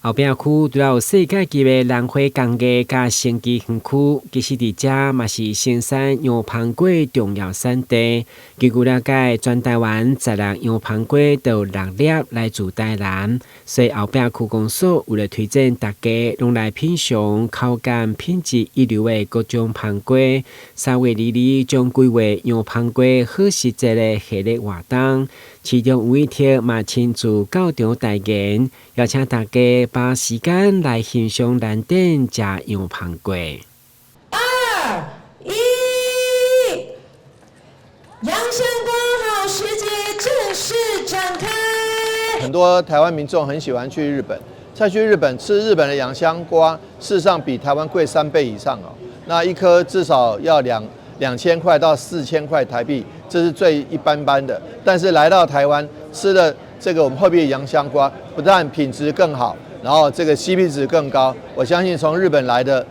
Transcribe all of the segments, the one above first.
後壁區除了有世界級的蘭花工藝佮生機園區，其實佇遮嘛是生產洋香瓜重要產地。根據了解，全台灣十粒洋香瓜就有六粒來自台南，所以後壁區公所為了推薦大家攏來品嚐口感品質一流的各種香瓜，3月22日將規劃洋香瓜好食節的系列活動。市長吳怡徹嘛親自到場代言，邀請大家把時間來欣賞藍店食洋香瓜。二一，洋香瓜好食節正式展開。很多台灣民眾很喜歡去日本，再去日本吃日本的洋香瓜，事實上比台灣貴3倍以上哦。那一顆至少要2000塊到4000塊台幣，這是最一般般的。但是來到台灣吃的這個我們後壁的洋香瓜，不但品質更好，然後這個 CP 值更高。我相信從日本來的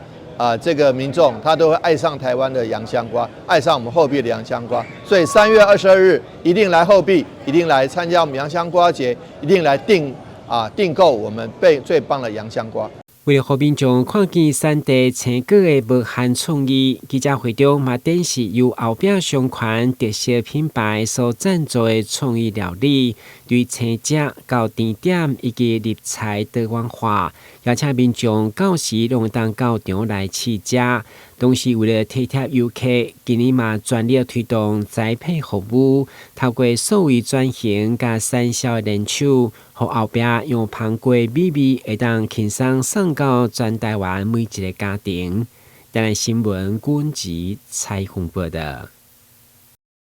這個民眾，他都會愛上台灣的洋香瓜，愛上我們後壁的洋香瓜。所以3月22日一定來後壁，一定來參加我們洋香瓜節，一定來訂購我們最最棒的洋香瓜。為了予民眾看見產地青果的無限創意，記者會中嘛展示由後壁商圈特色品牌所贊助的創意料理，對青食到甜點以及入菜多元化，邀請民眾到時攏會當到場來試食。同時為了體貼遊客，今年嘛全力推動宅配服務，透過數位轉型佮產銷聯手，予後壁洋香瓜美味會當輕鬆送到全台灣每一个家庭。台南新聞阮吉采訪報導。